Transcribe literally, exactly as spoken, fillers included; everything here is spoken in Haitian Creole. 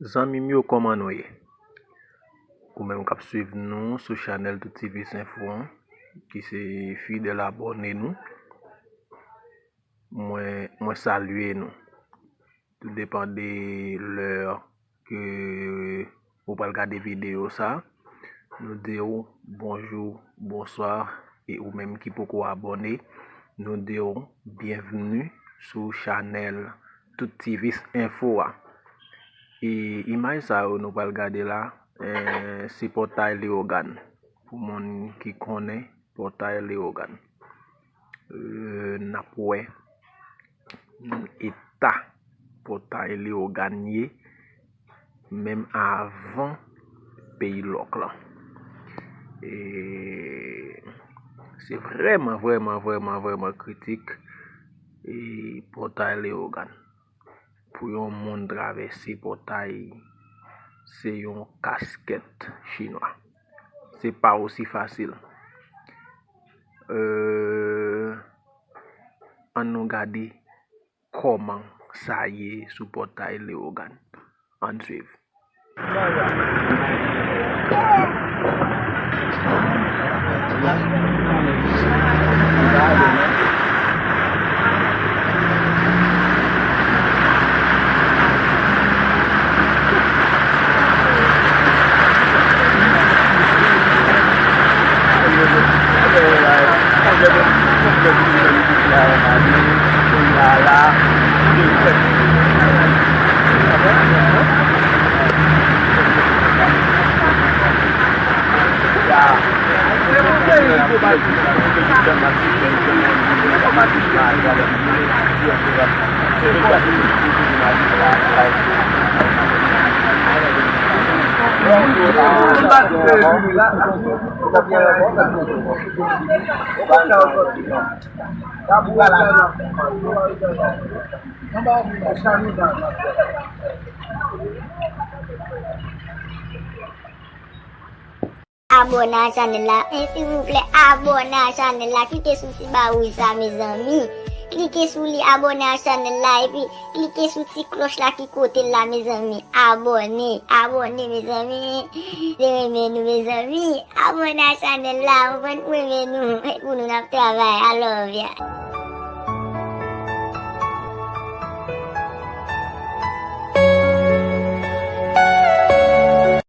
Zanmi m yo, kòman nou ye? Ou menm k ap swiv nou sou chanèl Tout T V Info an, ki se fidèl abòne nou, mwen, mwen salye nou. Tout depann de lè ke ou pral gade videyo sa, nou di w bonjou, bonswa, e ou menm ki poko abòne, nou di w byenvni sou chanèl Tout T V Info a. E imaj sa yo nou pral gade la, eh, se pòtay Leyogàn. Pou moun ki konnen pòtay Leyogàn, eh, n ap wè eta pòtay Leyogàn ye, menm avan peyi lòk lan. E se vrèman, vrèman, vrèman, vrèman kritik, e pòtay Leyogàn. Pou yon moun travèse pòtay, se yon kaskèt chinwa. Se pa osi fasil. Euh, ann nou gade kòman sa ye sou pòtay Leyogàn. Ann swiv. Abòne a chanèl la, en, silvouplè, abòne a chanèl la, klike sou ti ba wouj sa, mezanmi. Klike sou li, abòne a chanèl la, epi klike sou ti klòch la ki kote l la, mezanmi. Abòne, abòne, mezanmi. Se renmen nou, mezanmi. Abòne a chanèl la, ou konprann, pou renmen nou, pou nou n ap travay. I love ya.